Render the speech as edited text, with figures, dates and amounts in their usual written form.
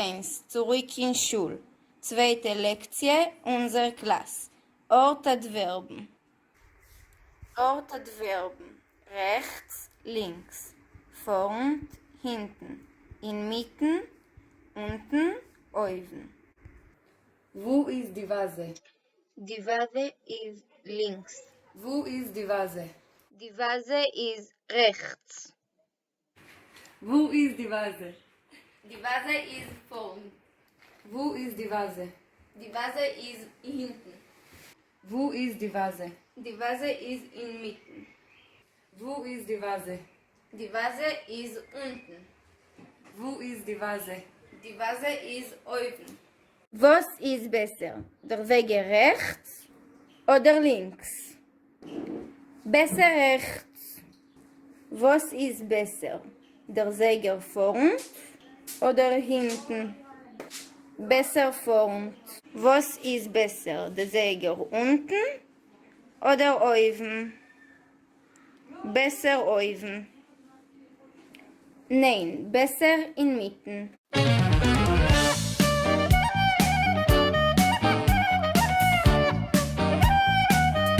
איינס, צוריק אין שול, צווייטע לעקציע, אונדזער קלאַס. אָרט-אַדווערבן. אָרט-אַדווערבן, רעכטס, לינקס, פֿאָרנט, הינטן, אין מיטן, אונטן, אויבן. וווּ איז די וואַזע? די וואַזע איז לינקס. וווּ איז די וואַזע? די וואַזע איז רעכטס. וווּ איז די וואַזע? די וואַזע איז פֿאָרנט. וווּ איז די וואַזע? די וואַזע איז הינטן. וווּ איז די וואַזע? די וואַזע איז אין מיטן. וווּ איז די וואַזע? די וואַזע איז אונטן. וווּ איז די וואַזע? די וואַזע איז אויבן. וואָס איז בעסער, דער זייגער רעכטס אָדער לינקס? בעסער רעכטס. וואָס איז בעסער, דער זייגער פֿאָרנט אָדער הינטן? בעסער פֿאָרנט. וואָס איז בעסער, דער זייגער אונטן אָדער אויבן? בעסער אויבן. ניין, בעסער אין מיטן.